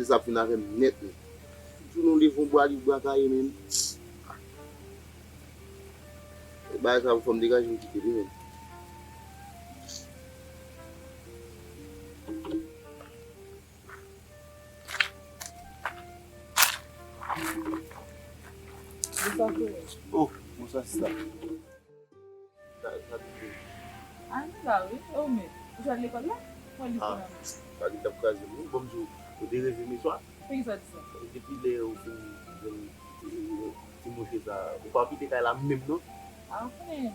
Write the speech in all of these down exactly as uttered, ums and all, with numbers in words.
Sa ap fin avè m nèt, menm. Tout jou nou leve yon bwa, li bwa kaye, menm. Bagay sa pou fò m degaje m kite li, menm. Bonswa, frè. Oh, bonswa, sista. Sa, sa te fini. Ah, nou la, wi. E ou menm? Ou sot lekòl la? Mwen li Ah, fè. Sa ki t ap kraze m, wi. Bon, m di w, ou te reve m yè swa. Poukisa w di sa? Depi lè ou fin jwenn ti, ti mouche sa, ou pa kite kay la menm, non? Ah, ou konnen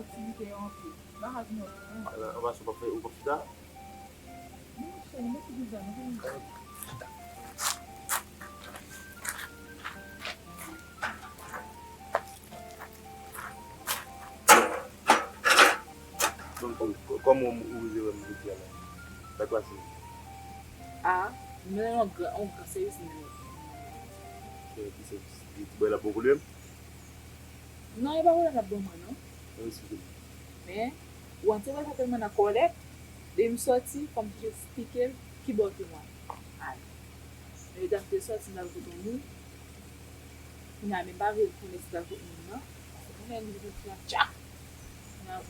aktivite yo anpil. M pa ka vin wè w, non. Ala, anba sa w p ap fè, ou p ap chita? Donk, kò-, kòman w rive wè m jodi a la? Sa k pase? Ah, m nan yon gran, yon gran sèvis m nan. Ki sèvis? Ti bòy la poko li menm? Non, e pa pwoblèm l ap ban mwen, non. Nan, eskize m. Men, ou antre wè sa tèlman nan kòlè, depi m sòti, fò m toujou eksplike l kibò ke m al. Men lè m te sòti, m t al kote yon moun. Kounye a, men m pa vle l konnen si m t al kote moun nan. Paske kounye a, li vin fè tchak. Kounye a,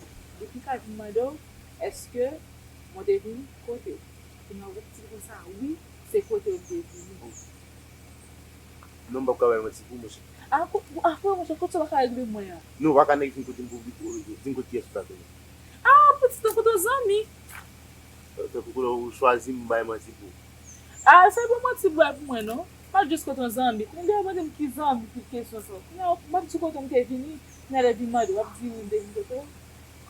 depi kay pou m mande w, èske mwen te vin kote w? Kounye a, ou di l konsa, wi, se kote w m te vini. Non, m p ap ka bay manti pou ou, monchè. A, ko-, a, frè, monchè, kot sa w pa ka regle mwen an? Non, ou pa ka nèk vin kote m pou vin kote kiyès ou ta konnen. A, pitit, ou kote yon zanmi. Tankou kote ou chwazi m bay manti pou ou. A, se pa manti pou bay pou mwen, non. M al jis kote yon zanmi. Kounye a, ou mande m ki zanmi, ki kesyon sa. Kounye a, m ap di w kote m te vini. Kounye a, lè vin mande, w ap di wi, m te vin kote w.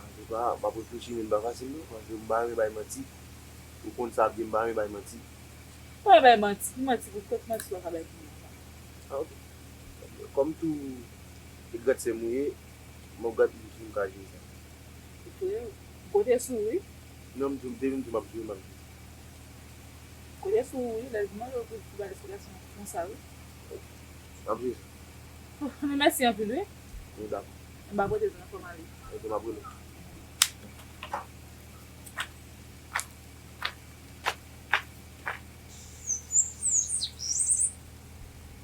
Antouka, m ap reflechi, men li pa fasil, non. Paske m pa renmen bay manti. Ou konn sa byen, m pa renmen bay manti. Ou pa bay manti, ki manti pou, kot manti w ka bay pou mwen? Ah, ok. Kòm tou, e grandsè m ou ye, m ap gade pou ki m ka jere sa. Frè, kote sou wi? Non, m di, depi m di m ap jere, m ap jere. Kote sou wi, lè l di mande w pou, pou bay esplikasyon konsa wi. M ap jere sa. Oh, men mèsi anpil wi. Wi, dakò. M pa pote zòn fò m ale. Ok, m ap rele w.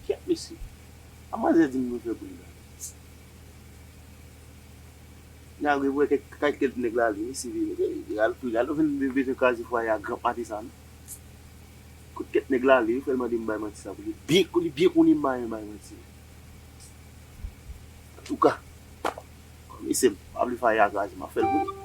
Kèt mesye. A manzè di m nou fè pou li la. N a wè kèk, kèk, kèk nèg la li, mesye vini. Al tou, al vin bezwen kraze fwaye a gran pate sa, non. Kot kèk nèg la li, fè l mande m bay manti sa pou li. Byen, li byen konnen m pa renmen bay manti. Antouka, kòm li se m, pa vle fè a kraze, m ap fè l pou li.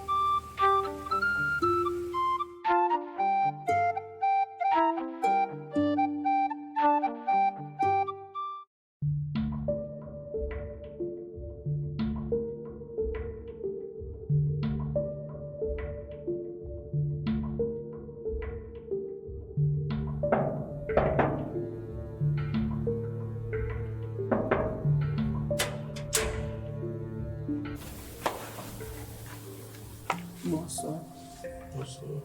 Bonswa. Bonswa.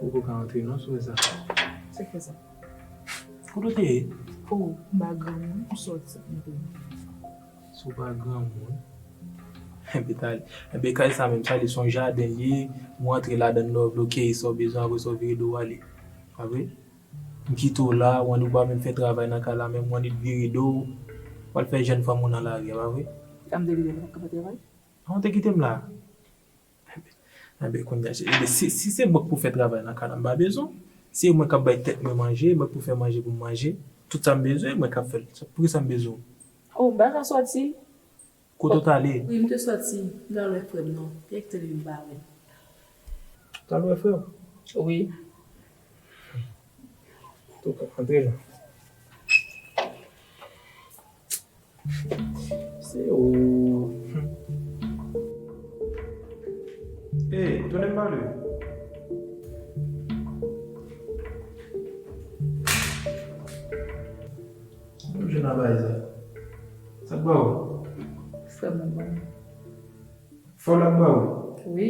Ou poko ka antre non, sou sa. Se ki sa? Kote w te ye? O, m pa granmoun, m sòti, m vini. Si w pa granmoun. Enben, t ale. Enben, kay sa menm, sa li se yon jaden li ye. Ou antre ladan l, lè w vle w keyi sa w bezwen, apre sa w vire do w ale. Pa vre? M kite w la, w annik pa menm fè travay nan kay la menm, w annik vire do w, w al fè jèn fanm ou nan lari a, pa vre? Sa m te kite m pa ka fè travay? An, w te kite m la. Enben, kounye a, si, si, si se mwen k pou fè travay nan kay la, m pa bezwen w. Si se mwen k ap bay tèt mwen manje, mwen k pou fè manje pou m manje, tout sa m bezwen, mwen k ap fè l. Poukisa m bezwen w? O, m pa ka sòti. Kote w t ale? Wi, m te sòti. M t al wè frè m nan. Kèk tan li m pa wè l. T al wè frè w? Wi. Antouka, antre la. Se ou. Ey, tounen m pale w. Mwen jwenn nan bagay sa. Sa k ba w? Frè m nan ban m. Frè w la k ba w? Wi.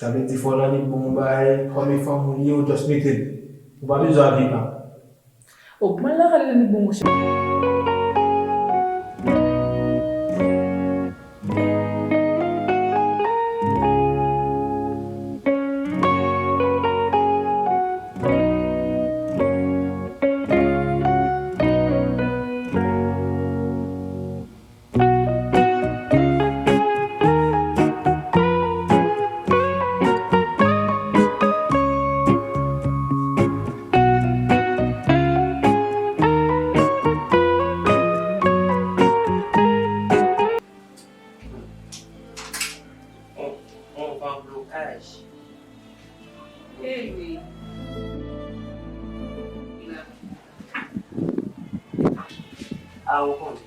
Sa vle di fò w annik bon bagay, kòm e fanm ou li ye, ou just mete l. Ou pa bezwen avoka. O, mwen la kale annik bon monchè. Blokaj. Ey wi. A, ou konnen.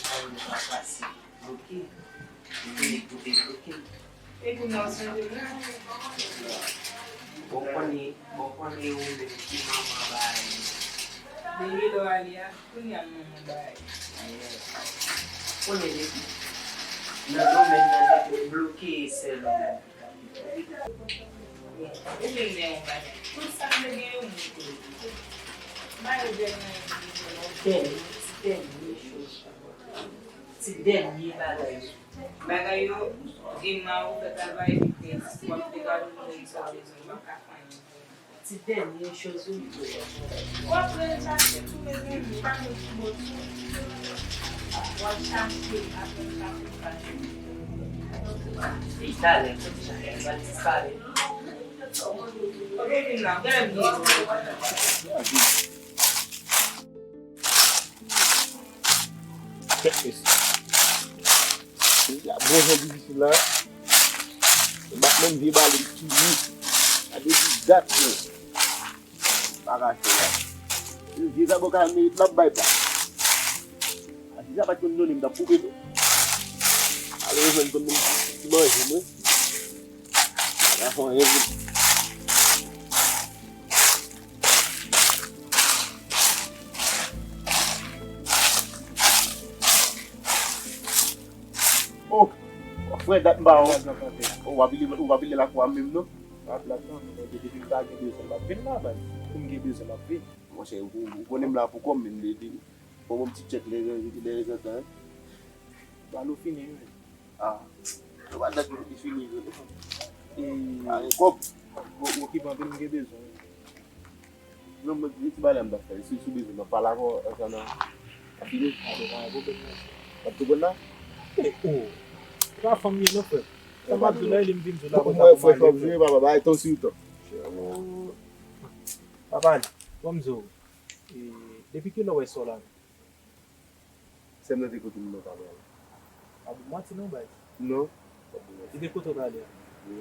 Sa yo pa fasil. Bloke. Ou konnen pou debloke. E kounye a w sonje mwen. Bon, konnen, bon, konnen ou menm ki manman bagay yo. Depi lè w ale a, kounye a m manman bagay. Konnen depi nan domèn nan, depi w bloke sèlman. Ou vin men yon bagay. Tout sa m te gen yo, m retire. M pa yo dènye, dènye, dènye choz. Ti dènye bagay yo. Bagay yo, Emma ou fè travay epi w ap te gade moun sa w bezwen, w ap ka fè anyen. Ti dènye choz yo. W ap pran l chache tou, mezanmi, pa gen pi bon tou. W ap chache, apre l chache, chache. E talè, tout sa, sa disparèt. Kote vin la? Gade. Kèt mesye. Mesye a bon jan difisil la. Batman vye bale m toujou. Sa depi dat yo. Pa ka fè la. Vye zaboka merit l ap bay pa. A si sa pa t konn donnen m t ap koupe tou. Malerezman m konn menm ti manje mwen. Pa ka fè anyen vre. Oh, frè, dat m pa wè w. Gaz nan kanpe a. Oh, w ap vile, w ap vile lakou a menm non. M ap la tann, men depi m pa gen bezwen, m ap vin la, baz. Pou m gen bezwen, m ap vin. Monchè, ou, ou konnen m la pou kò m, men m de, de, fò m yon ti tchèk lè, lè, lè, lè, lè, lè, lè. Bal ou fini, wi. Ah, yo pa dat li fini vre non. E pa gen kòb. Bon, okipe anpil, m gen bezwen. Non, mwen gen ti bagay la m t ap fè. Si, si w bezwen, m ap pale avè w ansanm nan. A fini? A, se pa yon pwoblèm non. W ap tou konn la? E, oh. Se pa fanm li ye non, frè. Sa m ap di w la, e li m vin di w la, konsa pou m ale, frè. Mwen frè, frè, frè, papa, bay tan sou tan. Oh. Papa, bon, m di w, e, depi kilè w wè sè w la menm? Sè m nan te kote m nan, papa. Pa di manti non, baz. Non. Li te kote w talè a? Wi.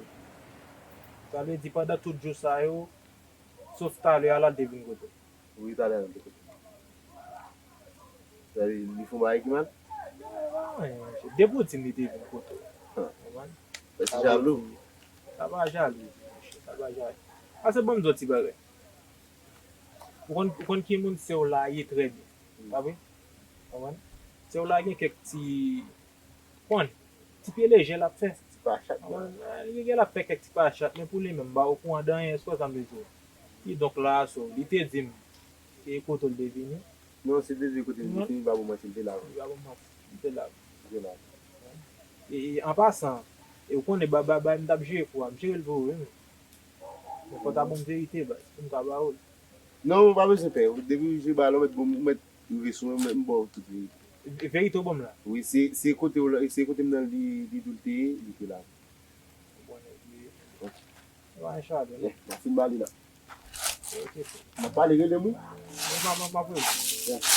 Sa vle di pandan tout jou sa yo, sof talè a la, li te vin kote w? Wi, talè a, li te kote m. Sa vle di, li fè yon bagay ki mal? Anyen, monchè. Depi w di m li te vin kote w. Konprann? Sa vle di, sa pa jalou, monchè. Sa pa jalou. Pase ban m di w ti bagay. Ou konn, ou konn ki moun sè w la ye trè byen. Pa vre? Konprann? Sè w la gen kèk ti, konn, ti pye lejè l ap fè. Ti pa chat, konprann? Li gen l ap fè kèk ti pa chat, men pou li menm, m pa okouran de anyen, èske w konprann sa m vle di w? Kidonk la, so, li te di m, e kote l te vini. Non, se te di kote l te vini, pa pou manti, l te la, wi. Li pa pou manti, li te la. Li te la. E, e, an pasan, e ou konnen ba, ba, ba, m t ap jere kou a, m jere l pou ou, wi, men. Men fò w ta ban m verite, baz, pou m ka ba ou l. Non, ou pa bezwen pè. Depi w jwe balon, ou mèt bon, ou mèt rive sou mwen, m ba w tout verite. Verite w ban m la? Wi, se, se kote w la, se kote m nan li, li di w l te ye, li te la. Bon nèg li ye. Ok. Mwen chale, non? Yeah, m ap fin ba li la. Ok, frè. M ap pale, rele m, wi. Mwen pa, mwen pa pou. Yeah.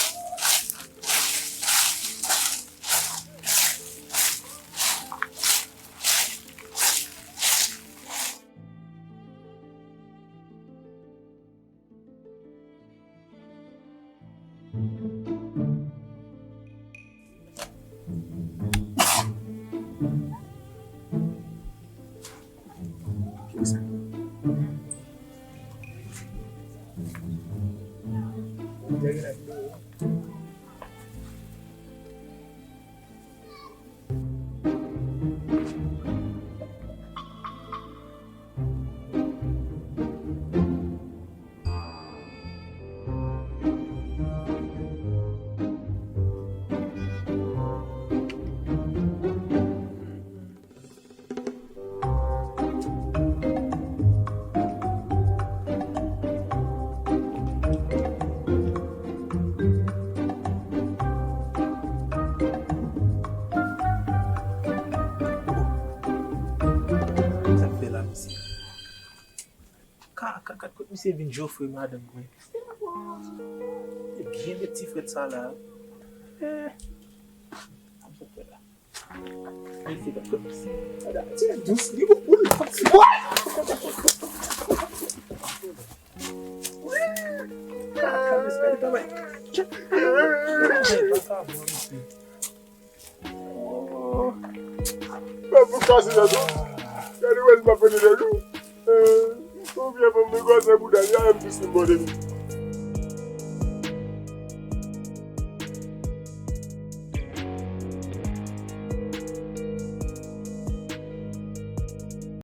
Sa k fè la, mesye? Ka, ka, ka, kot misye vin jofre madanm mwen. E byen met ti frèt sa la. Eh. Sa m sot fè la. Ay, se pa. Ti nèg dous, li gon boul. What? Mwen pou kase nan tou. Gade wè li pa pran nan nou. Ou byen pou mwen gòs nan bouda li a, m plis li mòde li.